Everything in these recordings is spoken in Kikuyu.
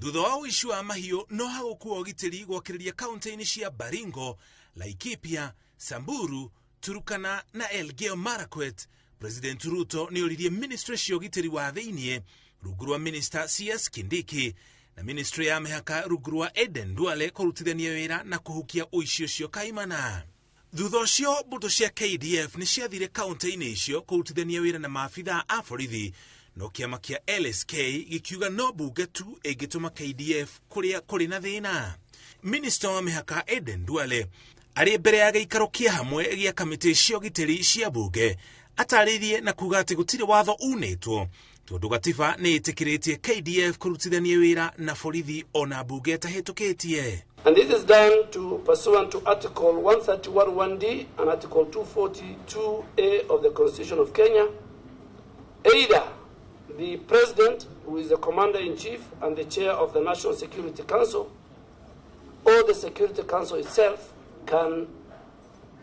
Thutha wa ũici wa mahiũ no hagũkua ũgitĩri gwakĩrĩria kaunti-inĩ cia Baringo, Laikipia, Samburu, Turkana na Elgeyo Marakwet. President Ruto nĩ oririe ministry cia ũgitĩri wa thĩiniĩ rungu rwa Minister CS Kindiki na ministry ya mĩhaka rungu rwa Aden Duale kũrutithania wĩra na kũhukia ũici ũcio kaimana. Thutha ũcio mbũtũ cia KDF nĩ ciathire kaunti-inĩ icio kũrutithania wĩra na maabithaa a borithi, no kĩama kĩa LSK gĩkiuga no mbunge tu ĩngĩtũma KDF kũrĩa kũrĩ na thĩna. Minista wa mĩhaka Aden Duale arĩ mbere ya gĩikaro kĩa hamwe gĩa kamĩtĩ cia ũgitĩri cia mbunge atarĩirie na kuga atĩ gũtirĩ watho unĩtwo tondũ gatiba nĩ ĩtĩkĩrĩtie KDF kũrutithania wĩra na borithi ona mbunge ĩtahĩtũkĩtie. And this is done to pursuant to Article 131(1)(d) and Article 242A of the Constitution of Kenya. Either the President, who is the Commander-in-Chief and the Chair of the National Security Council, or the Security Council itself can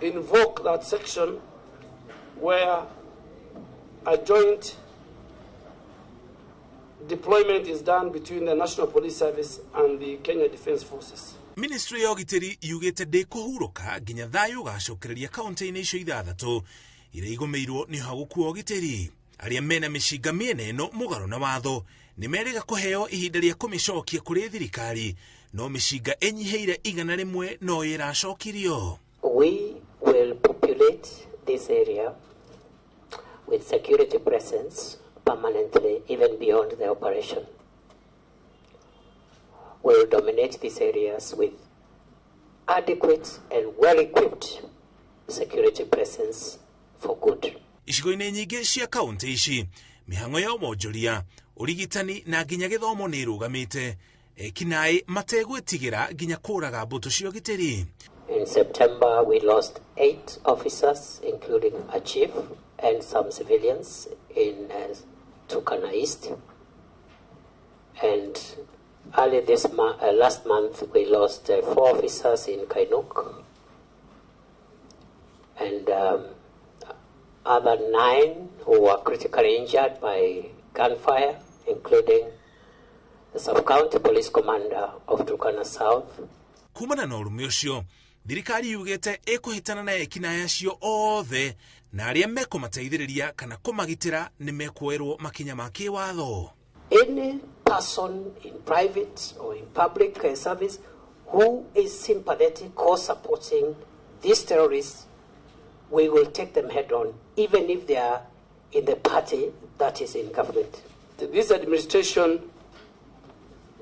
invoke that section where a joint deployment is done between the National Police Service and the Kenya Defence Forces. Ministry ya ũgitĩri yugĩte ndĩkũhurũka nginya thayũ ũgacokereria kaunti-inĩ icio ithathatũ iria igũmĩirwo nĩ ũhagũku wa ũgitĩri. Arĩa mena mĩcinga mĩena ĩno mũgarũ na watho nĩ merĩga kũheo ihinda rĩa kũmĩcokia kũrĩ thirikari, no mĩcinga ĩnyihĩire 100 no ĩracokirio. We will populate this area with security presence permanently, even beyond the operation. We will dominate these areas with adequate and well-equipped security presence for good. Icigo-inĩ nyingĩ cia kaunti ici mĩhang'o ya wonjoria, ũrigitani na nginya gĩthomo nĩ ĩrũgamĩte, ekinaĩ mategwĩtigĩra nginya kũraga mbũtũ cia ũgitĩri. In September, we lost 8 officers, including a chief and some civilians in Turkana East. And early this last month, we lost 4 officers in Kainuk, and other 9 who were critically injured by gunfire, including the sub-county police commander of Turkana South. Kumana na ũrũme ũcio, thirikari yugĩte ĩkũhĩtana na ekinaĩ acio othe na arĩa mekũmateithĩrĩria kana kũmagitĩra nĩ mekuoerwo makinya ma kĩwatho. Any person in private or in public service who is sympathetic or supporting these terrorists, we will take them head on, even if they are in the party that is in government. This administration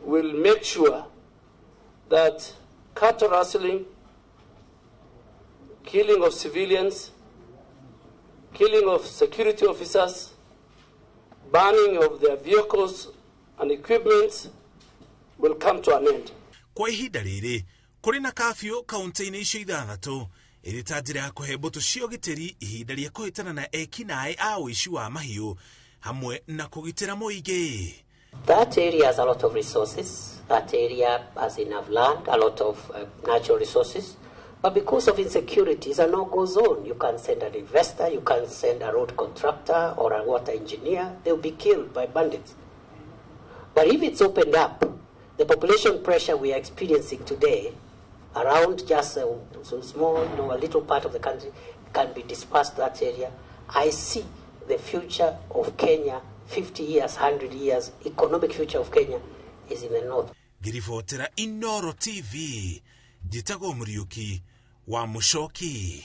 will make sure that cattle rustling, killing of civilians, killing of security officers, burning of their vehicles and equipment will come to an end. Kwa ihinda rĩrĩ kũrĩ na kafyu kaunti-inĩ icio ithathatũ ĩrĩ ta njĩra ya kũhe mbũtũ cia ũgitĩri ihinda rĩa kũhĩtana na ekinaĩ a ũici wa mahiũ hamwe na kũgitĩra mũingĩ. That area has a lot of resources. That area has enough land, a lot of natural resources. But because of insecurity, it's a no-go zone. You can't send an investor, you can't send a road contractor or a water engineer. They'll be killed by bandits. But if it's opened up, the population pressure we are experiencing today around just a so small, you know, a little part of the country can be dispersed to that area. I see the future of Kenya, 50 years, 100 years, economic future of Kenya is in the north. Ngiribotera Inoro TV, njĩtagwo Mũriũki wa Mũcoki.